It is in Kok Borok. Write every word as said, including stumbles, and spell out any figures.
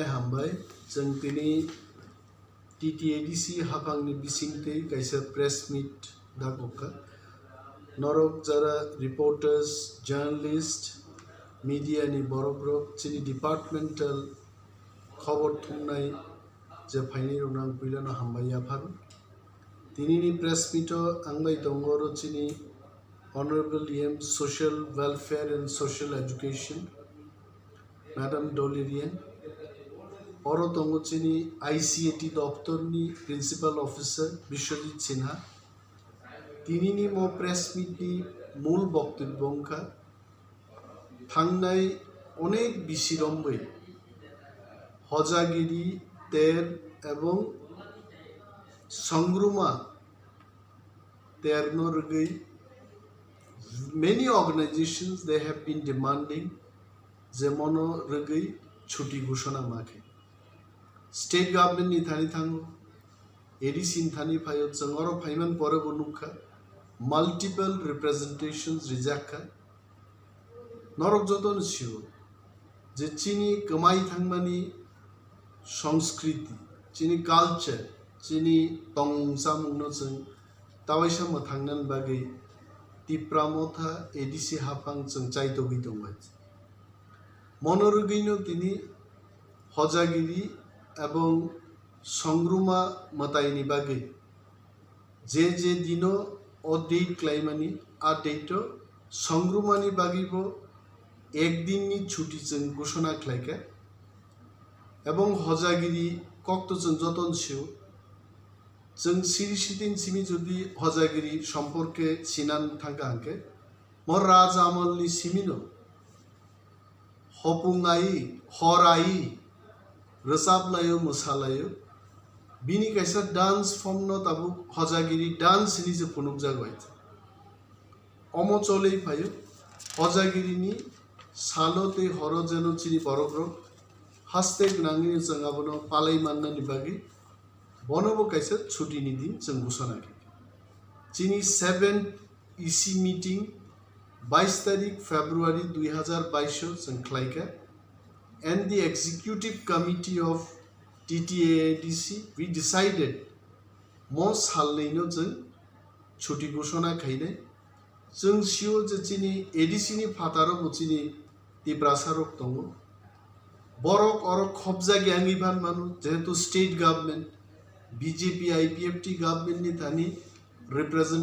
Hambai, chwng tini T T A D C haphangni bisingtwi kaisa press meet dakhokha. Norok jara reporters, journalist, media ni borokrok chini departmental khobor thumnai je phainai rokno ang puilano hambai yapharo. Tinini press meet o ang bai tongo oro chini Honorable E M Social Welfare and Social Education, Madam Dolly Riang. Oro tongo chini I C A T doptorni Principal Officer Biswajit Sinha. Tinini mo press meet ni mul boktobbo wngkha, thangnai onek bisi romwi hojagiri ter ebong songruma terno rwgwi many organizations they have been demanding je mono rwgwi chuti ghoshona ma khe. State government ni thani thango, A D C ni thani phaio, chwng oro phaiman pore bo nukha, multiple representations rijakkha. Norok jotono sio je chini kwmai thangmani songskriti, chini culture, chini tongmung chamungno chwng tawaisa mwthangnani bagwi Tipra Motha A D C haphang chwng chaitogwi tongo. Mono rwgwino tini hojagiri ebong songruma mwtaini bagwi je je dino o date klaimani, a date o songrumani bagwibo ek dinni chuti chwng ghoshona khlaikha. Ebong hojagiri kokto chwng jotono sio, chwng siri sitin simi jodi hojagiri somporke sinan thangkha hwnkhe, mo Raj Amalni simino hopung ai, hor ai, rwchap laio, mwsa laio. Bini kaisa dance form no tabuk hojagiri dance hinwi se phunukjak bai. Omo cholwi phaio, hojagirini salo tei horo jeno chini borokrok haste gwnangwi chwng abono palai mannani bagwi bonobo kaisa chutini din chwng ghoshona khe. Chini seventh E C meeting bais tarik February dui hazar bais o chwng khlaikha, and the executive committee of T T A D C, we decided mo salnwi no chwng chuti ghoshona khainai. Chwng sio je chini A D C ni phataro bo chini Tiprasa rok tongo. Borok oro khopjak yangwi phan mano, jehetu state government, B J P I P F T government ni thani represent